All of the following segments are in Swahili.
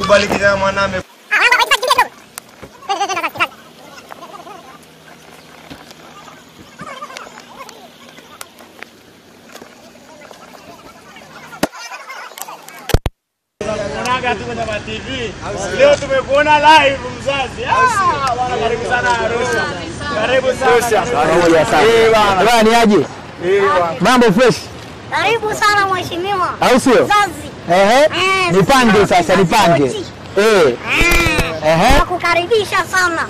Kubali kijana mwaname. Tu kwenye TV. Leo tumekuona live mzazi. Ah, bwana karibu sana Arusha. Karibu sana. Pamoja sana. Bwana ni aje? Mambo fresh. Karibu sana mheshimiwa. Au sio? Mzazi. Ehe. Nipange sasa, nipange. Eh. Ehe. Nakukaribisha sana.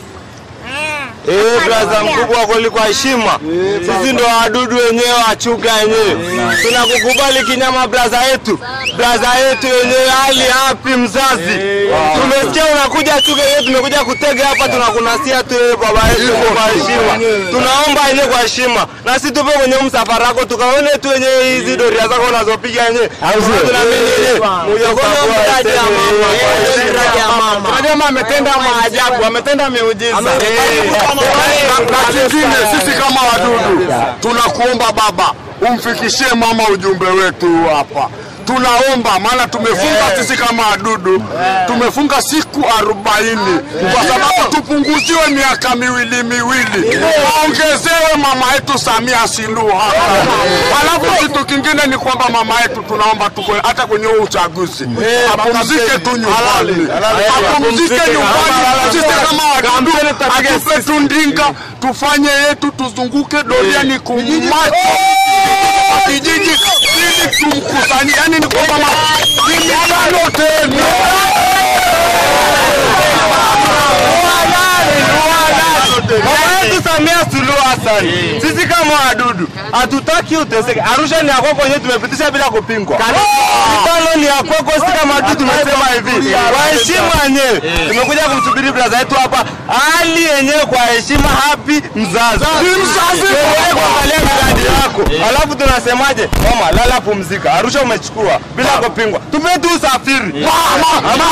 Brother mkubwa kweli kwa heshima. Sisi ndo wadudu wenyewe wachuga wenyewe. Tunakukubali kinyama brother yetu. Brother yetu wenyewe hali hapi mzazi. Tumesikia unakuja chuga yetu, tumekuja kutega hapa, tunakunasia tu wewe baba yetu kwa heshima. Tunaomba yenyewe kwa heshima. Na sisi tupo kwenye msafara wako tukaone tu wenyewe hizi doria zako unazopiga wenyewe. Tunaamini yenyewe. Mradi ya mama. Unajua ametenda maajabu, ametenda miujiza. Na kingine sisi kama wadudu tunakuomba baba umfikishie mama ujumbe wetu hapa. Tunaomba maana tumefunga sisi kama wadudu, tumefunga siku 40 kwa sababu tupunguziwe miaka miwili miwili, waongezewe mama yetu Samia Suluhu Hassan. Alafu kitu kingine ni kwamba mama yetu tunaomba tuko hata kwenye uchaguzi apumzike tu nyumbani, apumzike nyumbani. Sisi kama wadudu atupe tu ndinga tufanye yetu, tuzunguke doria ni kumacho kijiji ili tumkusanye, yani ni kwamba mitano tena. Mama yetu Samia Suluhu Hassan, sisi kama wadudu hatutaki uteseke. Arusha ni yako kwenye tumepitisha bila kupingwa. Mitano ni yako, sisi kama wadudu tumesema hivi. Kwa heshima yenyewe tumekuja kumsubiri brother yetu hapa. Hali yenyewe kwa heshima happy mzazi. Mzazi wewe kuangalia miradi yako. Alafu tunasemaje? Mama lala pumzika. Arusha umechukua bila kupingwa. Tupe tu usafiri. Mama mama mama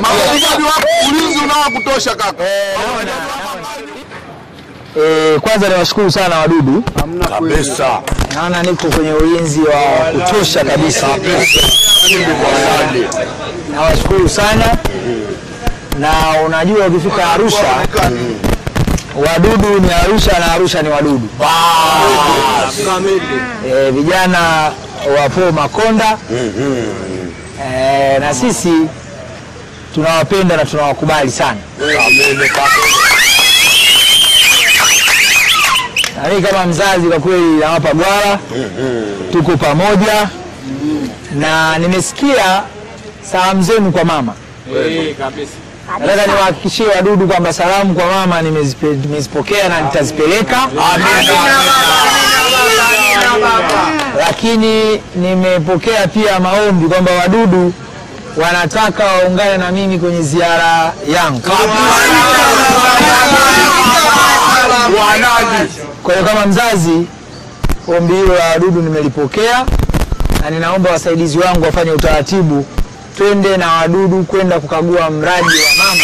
mama ulinzi unao kutosha kaka. Kwanza niwashukuru sana wadudu. Kabisa. Naona niko kwenye ulinzi wa kutosha kabisa. Nawashukuru sana. Na unajua ukifika Arusha wadudu ni Arusha na Arusha ni wadudu. Vijana wapo Makonda. Na sisi tunawapenda na tunawakubali sana. Na mimi kama mzazi kwa kweli nawapa gwara. Tuko pamoja. Na nimesikia salamu zenu kwa mama. Kabisa. Nataka niwahakikishie wadudu kwamba salamu kwa mama nimezipokea na nitazipeleka. Lakini nimepokea pia maombi kwamba wadudu wanataka waungane na mimi kwenye ziara yangu. Kwa hiyo kama mzazi, ombi hilo la wadudu nimelipokea na ninaomba wasaidizi wangu wafanye utaratibu twende na wadudu kwenda kukagua mradi wa mama.